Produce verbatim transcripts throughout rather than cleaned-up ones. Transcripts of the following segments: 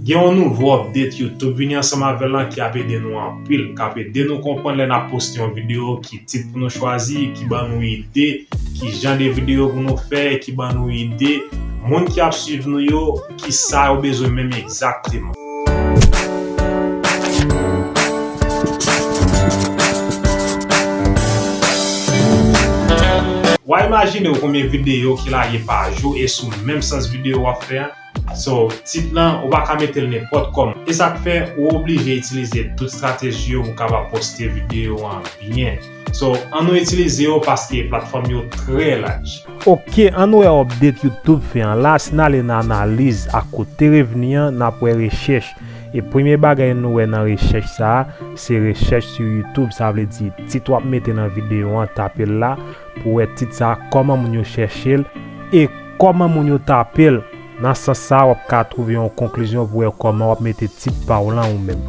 Gen yon nouvo update YouTube vini ansanm avè l lan ki ap ede nou anpil, k ap ede nou konprann lè n ap poste yon videyo, ki tit pou nou chwazi, ki ban nou ide, ki jan de videyo pou nou fè, ki ban nou ide, moun ki ap swiv nou yo, ki sa yo bezwen menm egzakteman. W a imajine w konbyen videyo ki lage pa jou e sou menm sans videyo w ap fè a? So, tit lan, ou pa ka mete l nenpòt kòman. E sa k fè ou oblije itilize tout estrateji yo pou w kapab poste videyo an byen. So, ann nou itilize yo paske platfòm yo trè laj. Ok, ann wè update YouTube fè an la. Si n ale nan analiz ak kote revni an, n ap wè rechèch. E premye bagay nou wè nan rechèch sa a, se rechèch sou YouTube. Sa vle di, tit w ap mete nan videyo an, tape l la, pou w wè tit sa a, kòman moun yo chèche l, e kòman moun yo tape l. Nan sans sa a, w ap ka twouve yon konklizyon pou w wè kòman w ap mete tit pa w lan ou menm.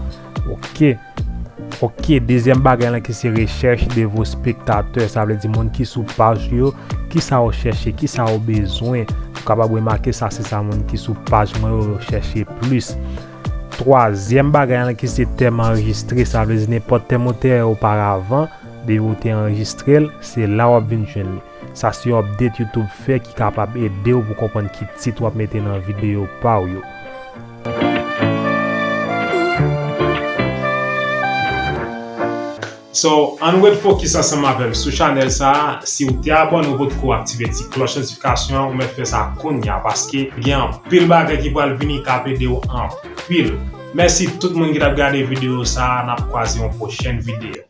Ok. Ok, dezyèm bagay lan ki se rechèch de vos spektatè, sa vle di moun ki sou paj ou yo, kisa yo chèche, kisa yo bezwen. Ou kapab remake sa, se sa moun ki sou paj mwen yo, yo chèche plis. Twazyèm bagay lan ki se tèm anrejistre, sa vle di nenpòt tèm ou te wè oparavan, depi ou te anrejistre l, se la w ap vin jwenn li. Sa se yon update YouTube fè ki kapab ede w pou konprann ki tit w ap mete nan videyo pa w yo. So, ann ret fokis ansanm avè m sou chanèl sa a. Si w te abòne, ou potko aktive ti klòch notifikasyon an, ou mèt fè sa kounye a, paske gen anpil bagay ki pral vini k ap ede w anpil. Mèsi tout moun ki t ap gade videyo sa a, n ap kwaze yon pwochèn videyo.